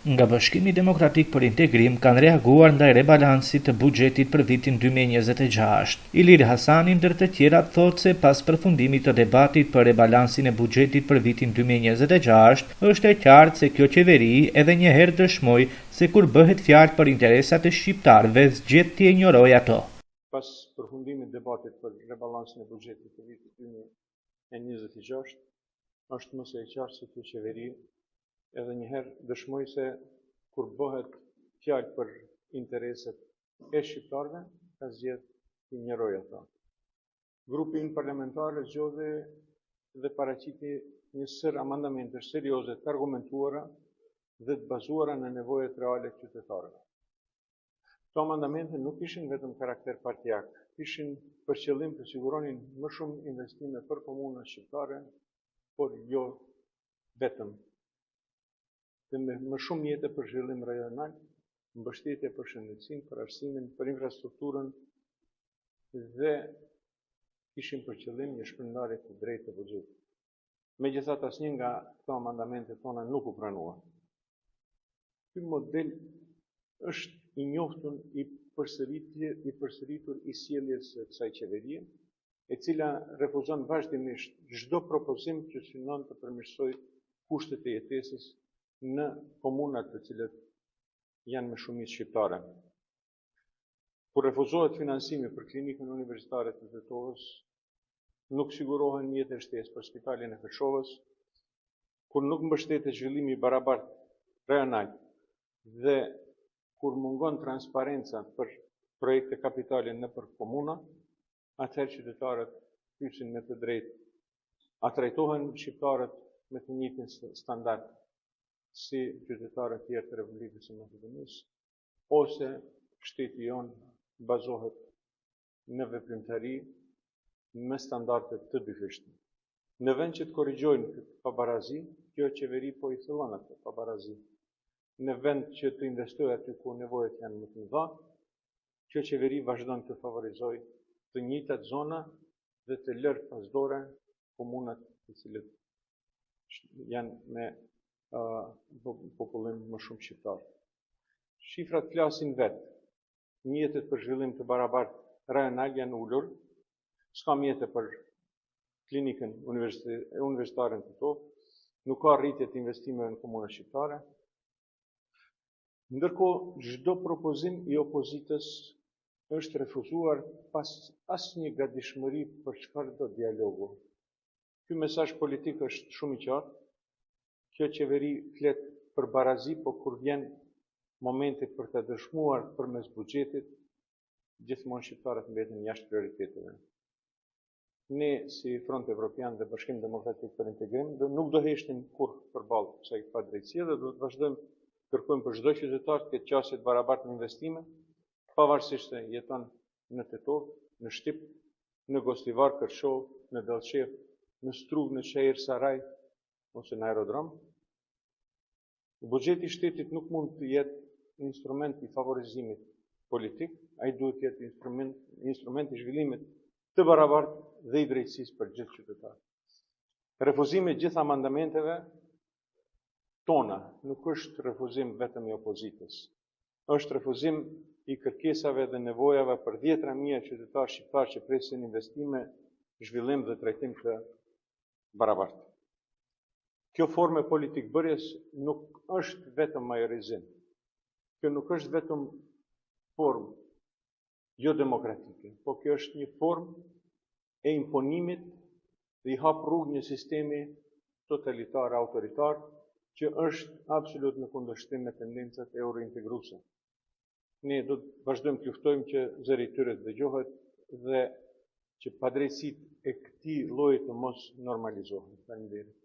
Nga Bashkimi Demokratik për Integrim kanë reaguar ndaj rebalansit të buxhetit për vitin 2026. Ilir Hasani ndër të tjera thotë se pas përfundimit të debatit për rebalansin e buxhetit për vitin 2026, është e qartë se kjo qeveri edhe një herë dëshmoi se kur bëhet fjalë për interesat e shqiptarëve zgjedh t'i injorojë ato. Pas përfundimit të debatit për rebalansin e buxhetit të vitit 2026, është më se e qartë se kjo qeveri edhe një herë dëshmoi se kur bëhet fjalë për interesat e shqiptarëve, ka zgjedh t'i injorojë ato. Grupi ynë parlamentar zgjodhi dhe paraqiti një sërë amendamentesh serioze të argumentuara dhe të bazuara në nevojat reale të qytetarëve. Këto amendamente nuk ishin vetëm karakter partiak, kishin për qëllim të siguronin më shumë investime për komunat shqiptare, por jo vetëm. Dhe me më shumë mjete për zhvillim rajonal, mbështetje për shëndetësinë, për arsimin, për infrastrukturën dhe kishin për qëllim një shpërndarje të drejtë të buxhetit. Megjithatë, asnjë nga këto amendamente tona nuk u pranua. Ky model është i njohur i përsëritje i përsëritur i sjelljes së kësaj qeverie, e cila refuzon vazhdimisht çdo propozim që synon të përmirësojë kushtet e jetesës në komunat të cilët janë me shumicë shqiptare. Kur refuzohet financimi për klinikën universitare të Tetovës, nuk sigurohen mjete shtesë për spitalin e Kërçovës, kur nuk mbështetet zhvillimi i barabartë rajonal dhe kur mungon transparenca për projekte kapitale nëpër komuna, atëherë qytetarët pyesin me të drejtë a trajtohen shqiptarët me të njëjtin standard si qytetarët tjerë të Republikës së Maqedonisë, ose shteti jonë bazohet në veprimtari me standarde të dyfishta. Në vend që të korrigjojnë këtë pabarazi, kjo qeveri po i thellon atë pabarazi. Në vend që të investojë aty ku nevojat janë më të mëdha, kjo qeveri vazhdon të favorizojë të njëjtat zona dhe të lërë pas dore komunat të cilët janë me popullim më shumë shqiptar. Shifrat flasin vetë. Mjetet për zhvillim të barabartë rajonal janë ulur, s'ka mjete për klinikën universitare në Tetovë, nuk ka rritje të investimeve në komunat shqiptare. Ndërkohë, çdo propozim i opozitës është refuzuar pas asnjë gatishmëri për çfarëdo dialogu. Ky mesazh politik është shumë i qartë. Kjo qeveri flet për barazi, po kur vjen momenti për të dëshmuar përmes buxhetit, gjithmonë shqiptarët mbeten jashtë prioriteteve. Ne si Front Evropian dhe Bashkim Demokratik për Integrim do nuk do heshtim kurrë përballë kësaj padrejtësie dhe do të vazhdojmë të kërkojmë për çdo qytetar të ketë qasje të barabartë në investime, pavarësisht se jeton në Tetovë, në Shtip, në Gostivar, Kërçovë, në Dellçevë, në Strugë, në Çair, Saraj ose në aerodrom. Buxheti i shtetit nuk mund të jetë instrument i favorizimit politik, ai duhet të jetë instrument instrument i zhvillimit të barabartë dhe i drejtësisë për gjithë qytetarët. Refuzimi i gjithë amendamenteve tona nuk është refuzim vetëm i opozitës. Është refuzim i kërkesave dhe nevojave për dhjetëra mijëra qytetarë shqiptarë që presin investime, zhvillim dhe trajtim të barabartë. Kjo formë e politikbërjes nuk është vetëm majorizim. Kjo nuk është vetëm formë jo demokratike, po kjo është një formë e imponimit dhe i hap rrugë një sistemi totalitar autoritar që është absolut në kundërshtim me tendencat eurointegruese. Ne do të vazhdojmë të luftojmë që zëri i tyre të dëgjohet dhe që padrejtësitë e këtij lloji të mos normalizohen. Faleminderit.